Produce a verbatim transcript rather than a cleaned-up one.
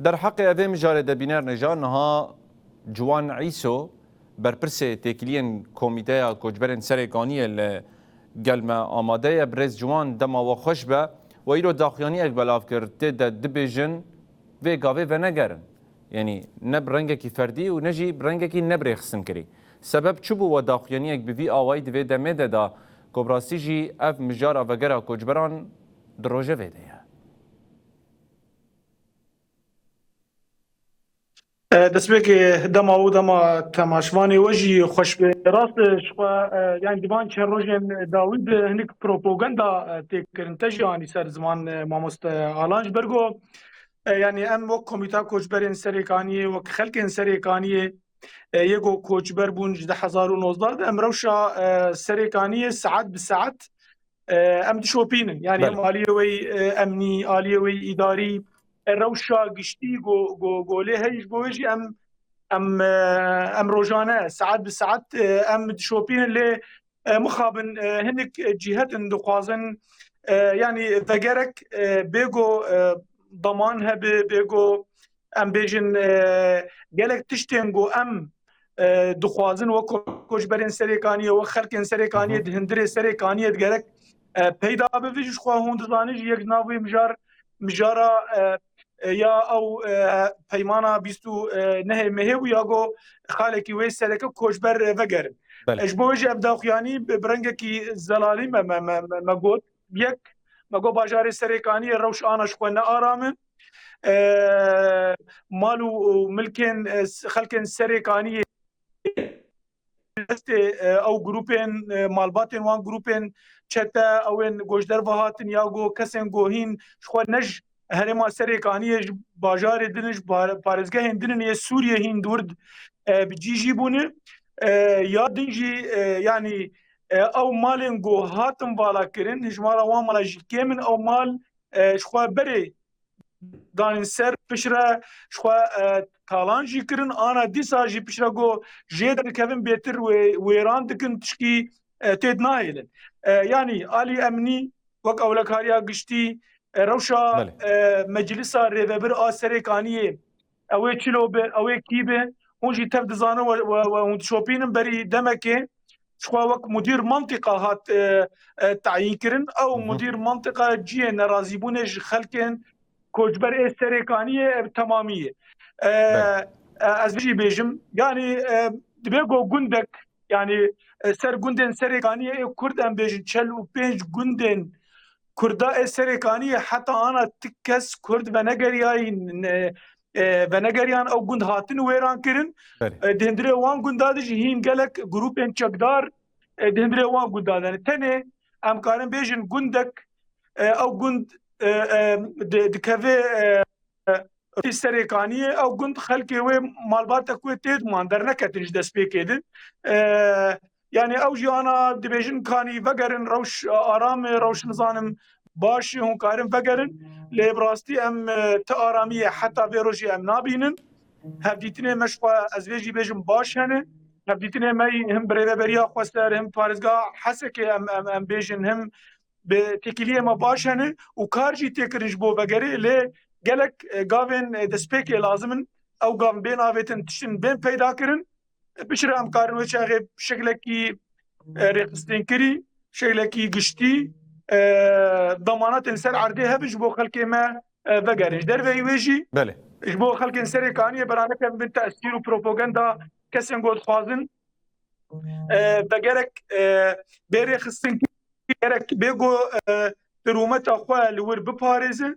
Derheqê evê mijarê de bîner nêja niha Ciwan Îso, berpirsê têkiliyên Komîteya Koçberên Serêkaniyê li gel me amade ye. Birêz Ciwan, dema we xweş be. We îro daxuyaniyek belav kir, tê de dibêjin vê gavê venegerin. Yanî ne bi rengekî ferdî û ne jî bi rengekî nebirêxistinkirî. Sebeb çi bû we daxuyaniyek bi vî awayî di vê demê de da, ku bi rastî jî ev mijara vegera koçberan di rojevê de ye? E, destpêkê dema û dema temaşvanê we jî xweş be. Rast e, ji xwe, e, yani di van çend rojên dawî de hinek propaganda, e, tê kirin. Te jî anî ser ziman, e, mamoste Alan, ji ber ku, e, yani em wek Komîta Koçberên Serêkaniyê, wek xelkên Serêkaniyê, e, yê ku koçber bûn ji du hezar û nozdeh de, em rewşa, e, Serêkaniyê saet bi saet, e, em dişopînin. Yani Belê. Em aliyê wê, e, emnî, aliyê wê îdarî, e, rewşa giştî go, go, go lê heye, ji bo wê jî em, em, e, em rojane, saet bi saet, e, em dişopînin lê, e, mixabin, e, hinek, e, cîhetin dixwazin, e, yani vegerek, e, bê go, e, daman hebe, bê go em bêjin, e, gelek tiştên ku em, e, dixwazin wek ko-, koçberên Serêkaniyê, wek xelkên Serêkaniyê, Hı hı. di hundirê Serêkaniyê digerek, e, peyda bibin. Ji xwe hûn dizanin jî yek ji nav wê mijar, mijara, e, e, ya ew, e, peymana bîst û nehê mehê bû ya ku xalekî wê sereke koçber, e, vegerin. Belê. E, ji bo wê jî ev daxuyanî bi, bi rengekî zelalî me, me, me, me, me got. Yek, me got bajarê Serêkaniyê rewş ana ji xwe ne aram e. E, mal û, û milkên, e, s-, xelkên Serêkaniyê destê, e, ew grûpên, e, malbatên wan grûpên çete, ew ên ku ji derve hatin ya ku kesên ku hîn ji xwe ne ji herêma Serêkaniyê, ji bajarê din in, ji par-, parêzgehên din in yê Sûriyê hîn di wir, e, bi cî jî bûne. E, ya din jî, e, yanî, e, ew malên ku hatin vala kirin, hejmara wan mala jî kêm in, ew mal, e, ji xwe berê danîn ser piştre ji xwe, e, talan jî kirin, ana dîsa jî piştre ku jê derdikevin bêtir wê-, wêran dikin, tişkî, e, tê dinahêlin. E, yanî alî emnî wek ewlekariya giştî, e, rewşa, Belê. e, meclisa rêvebir a Serêkaniyê, ew ê çilo be, ew ê kî be, hûn jî tev dizanin we, we, we hûn dişopînin berî demekê, ji xwe wek mudîr mantîqa hat, e, e, tayîn kirin. Ew Hı hı. mudîr mantîqa cihê nerazîbûnê ji xelkên koçber ê Serêkaniyê, ev temamî ye. E, Belê. e, ez jî bêjim, yanî, e, dibe ku gundek, yanî, e, ser gundên Serêkaniyê ê Kurd em bêjin, çel û pênc gundên Kurda ê Serêkaniyê heta ana ti kes Kurd venegeriyayî, ne, e, venegeriyan, ew gund hatin wêran kirin. Belê. E, di hundirê wan gunda de jî hîn gelek grûpên çekdar, e, di hundirê wan gunda de ne. Tenê em karin bêjin gundek, e, ew gund, e, e, di, dikeve, e, e, Serêkaniyê, ew gund xelkê wê malbatek wê tê diman derneketin ji destpêkê din. E, Yani ew jî ana dibêjin kanî vegerin, rewş aram e, rewş nizanim baş e, hûn karin vegerin. Lê bi rastî em, e, ti aramiyê heta vê rojê em nabînin. Hevdîtinê me ji xwe, ez vê jî bêjim, baş hene. Hevdîtinê me him bi rêveberiya xweser, him parêzgeha Hesekê em, em, em bêjin, him bi têkiliyê me baş hene û kar jî tê kirin ji bo vegerê. Lê gelek, e, gavên, e, destpêkê lazim in. Ew gavin bên avêtin, tiştin bên peyda kirin. Piştre em karin wê çaxê şeklekî, e, rêxistinkirî, şeklekî giştî, e, damanatên ser erdê hebin ji bo xelkê me, e, vegerin. Ji derveyî wê jî, Belê. ji bo xelkên Serêkaniyê beranekevin bin tesîr û propaganda kesên ku dixwazin, e, vegerek, e, bê rêxistinkirî, gerek bê ku, e, di rûmeta xwe li wir biparêzin.